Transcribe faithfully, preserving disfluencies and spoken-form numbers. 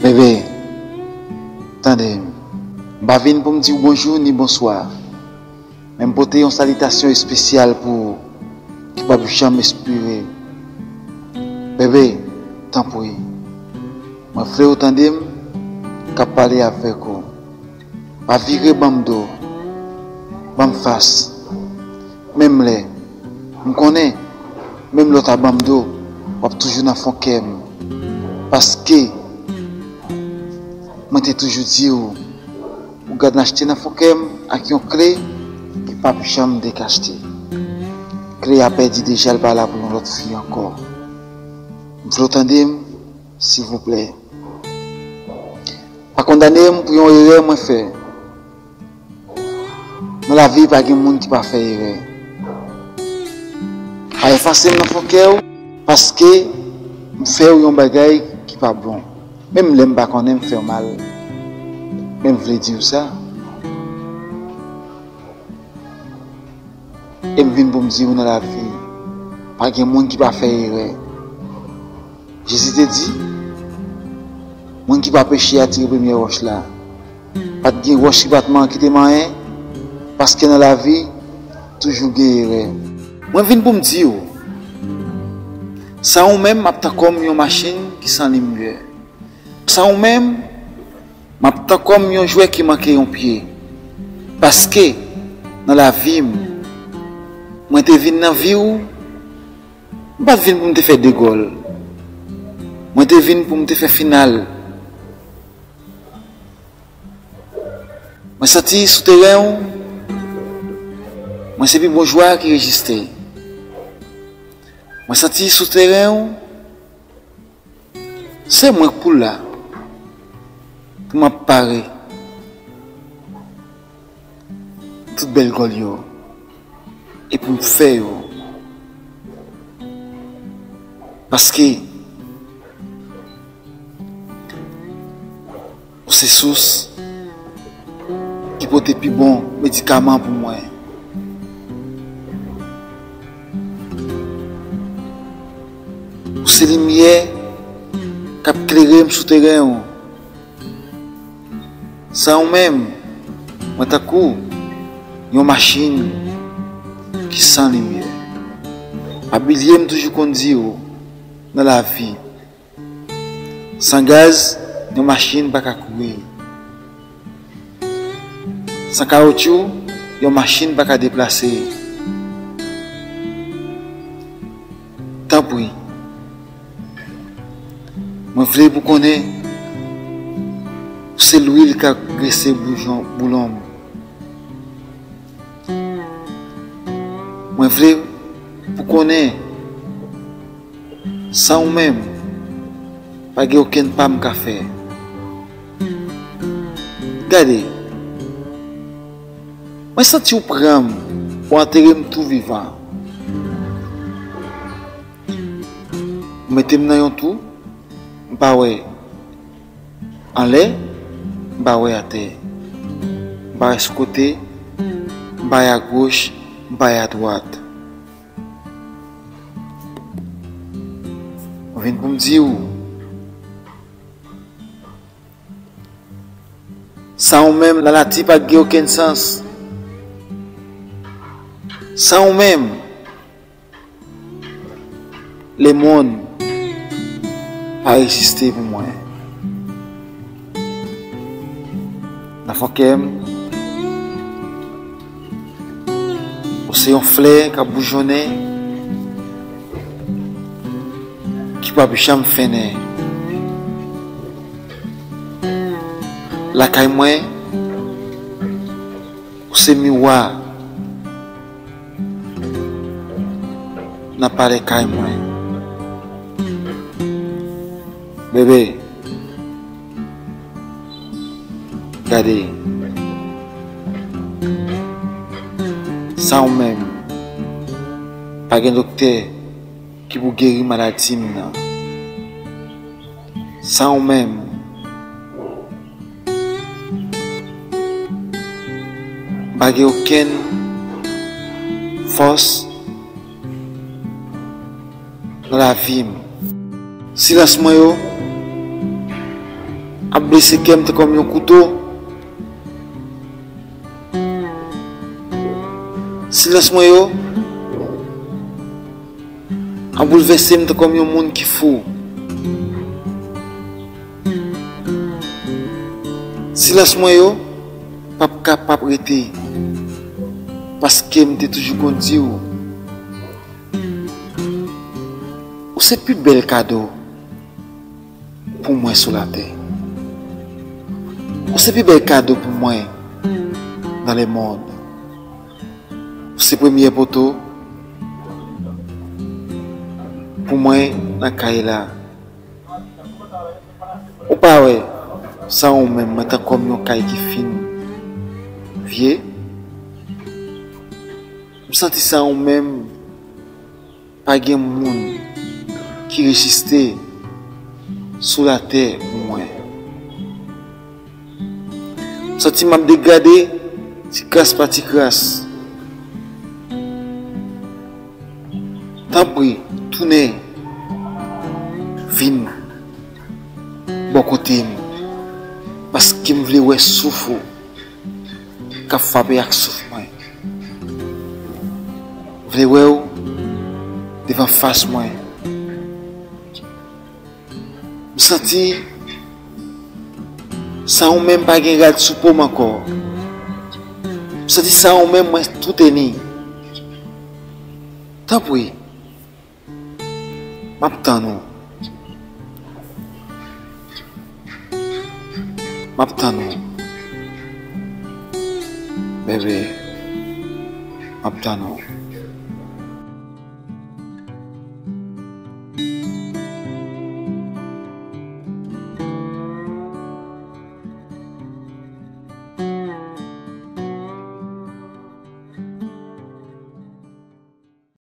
Bebe, tande m. M pa vin pou m di w bonjou ni bonswa. Men m pote yon salitasyon espesyal pou ou ki p ap janm espere. Bebe, tanpri. Mwen vle w tande m k ap pale avèk ou. Pa vire ban m do. Ban m fas. Menm lè, m konnen, menm lè w ta ban m do, w ap toujou nan fon kè m. Paske, mwen te toujou di w, ou gad m achte nan fon kè m ak yon kle ki p ap janm dekachte. Kle a pèdi deja, l pa la pou yon lòt fi ankò. M vle w tande m, silvouplè. Pa kondane m pou yon erè mwen fè. Nan lavi, pa gen moun ki pa fè erè. Pa efase m nan fon kè w, paske m fè w yon bagay ki pa bon. Menm lè m pa konnen m fè w mal. Men m vle di w sa. E m vin pou m di w nan lavi, pa gen moun ki pa fè erè. Jezi te di, moun ki pa peche a tire premyè wòch la. Pa t gen wòch ki pa t man-, ki te manyen, paske nan lavi, toujou gen erè. Mwen vin pou m di w, san ou menm, m ap tan kòm yon machin ki san limyè. San ou menm, m ap tan kòm yon jwè ki manke yon pye. Paske, nan lavi m, mwen te vin nan vi w, m pa t vin pou m te fè de gòl. Mwen te vin pou m te fè final. Mwen santi sou teren w, mwen se pi bon jwè a ki rejistre. Mwen santi sou teren w, se mwen k pou la, pou m ap pare tout bèl gòl yo, e pou m fè yo. Paske, ou se sous ki pote pi bon medikaman pou mwen. Ou se limyè k ap klere m sou teren w. San ou menm, mwen tankou yon machin ki san limyè. Pa bliye m toujou konn di w nan lavi, san gaz, yon machin pa ka kouri. San kawotchou, yon machin pa ka deplase. Tanpri, mwen vle pou konnen, ou se lwil k ap grese boujon, boulon m. Mwen vle pou konnen, san ou menm, pa gen okenn pa m ka fè. Gade, mwen santi w pran m, ou antere m tou vivan. Ou mete m nan yon twou, m pa wè anlè, m pa wè atè. M pa wè sou kote, m pa wè agoch, m pa wè adwat. Mwen vin pou m di w, san ou menm, lalati pa gen okenn sans. San ou menm, lemonn pa egziste pou mwen. Nan fon kè m, ou se yon flè k ap boujonnen, ki p ap janm fennen. Lakay mwen, ou se miwa nan palè kay mwen. Bebe, gade, san ou menm, pa gen doktè ki pou geri maladi m nan. San ou menm, m pa gen okenn fòs nan lavi m. Silans mwen yo, ap blese kè m tankou yon kouto. Silans mwen yo ap boulvèse m tankou yon moun ki fou. Silans mwen yo p ap kapab rete, paske m te toujou konn di w, ou se pi bèl kado pou mwen sou latè. Ou se pi bèl kado pou mwen dans le monde. Ou se premyè poto pou mwen nan kay la. Ou pa wè, san ou menm, mwen tankou yon kay ki fin vye. M santi san ou menm, pa gen moun ki reziste sou latè pou mwen. M santi m ap degrade ti kras pa ti kras. Tanpri, tounen vin bò kote m, paske m vle wè souf ou k ap frape ak souf mwen. M vle wè w devan fas mwen. M santi san ou menm pa gen rad sou po m ankò. M santi san ou menm mwen tou teni. Tanpri, m ap tann ou. M ap tann ou. Bebe, m ap tann ou.